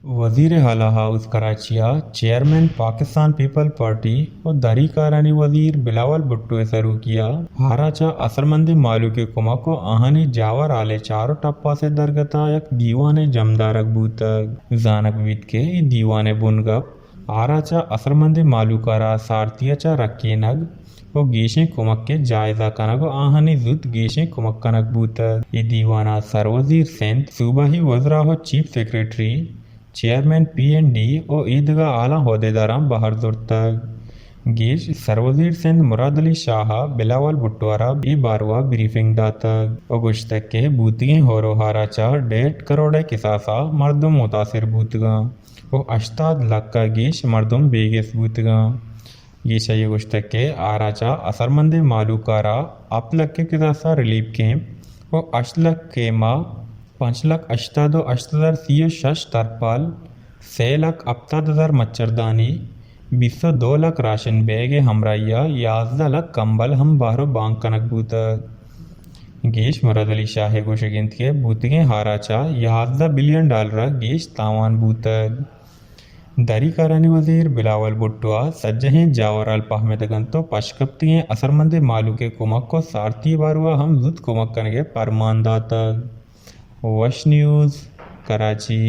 وزیر اعلی ہاؤس کراچی ء چیئرمین پاکستان پیپلز پارٹی و دری کارانی وزیر بلاول بھٹو ء سروکی ء آراچ ء اثرمندیں مہلوک ء کمک و آہانی جاور ہال ء چار و ٹپاس ء درگت ء یک دیوانے جمدارگ بوتگ۔ زانگ بیت کہ اے دیوان ء بنگپ آراچ ء اثرمندیں مہلوک ء را سارتی ء چہ رکینگ و گیشیں کمک ء جائزہ کنگ و آہانی زوت گیشیں کمک کنگ بوتگ۔ اے دیوان ء سروزیر سندھ، صوبائی وزراء و chief secretary, chairman P N D و ایدگہ اعلی عہدیداراں بہر زرتگ۔ گیش سروزیر سندھ مراد علی شاہ ء بلاول بھٹو ء را اے باروا بریفنگ داتگ و گوشتگ کہ بوتگیں ہور و ہاراچ ء ڈیڑھ کروڑ ء کساس ء مردم متاثر بوتگاں و ہشتاد لکھ ء گیش مردم بیگس بوتگاں۔ گیش ء گوشتگ کہ آراچ ء اثرمندیں مہلوک ء را ہپت لکھ ء کساس ء ریلیف کیمپ و ہشت لکھ خیمہ، پنچ لکھ ہشتاد و ہشت ہزار سی و شش ترپال، سے لکھ ہپتاد ہزار مچھردانی، بیست و دو لکھ راشن بیگ ء ہمراہی ء یازدہ لکھ کمبل ہم بہر و بانگ کنگ بوتگ۔ گیش مراد علی شاہ ء گوشگ انت کہ بوتگیں ہاراچ ء یازدہ بلین ڈالر ء گیش تاوان بوتگ۔ دری کارانی وزیر بلاول بھٹو ء سجہیں جاورال پہمدگ انت و پشکپتگیں اثرمندیں مہلوک ء کمک و سارتی ء باروا ہم زوت کمک کنگ ء پرمان داتگ۔ وش نیوز، کراچی۔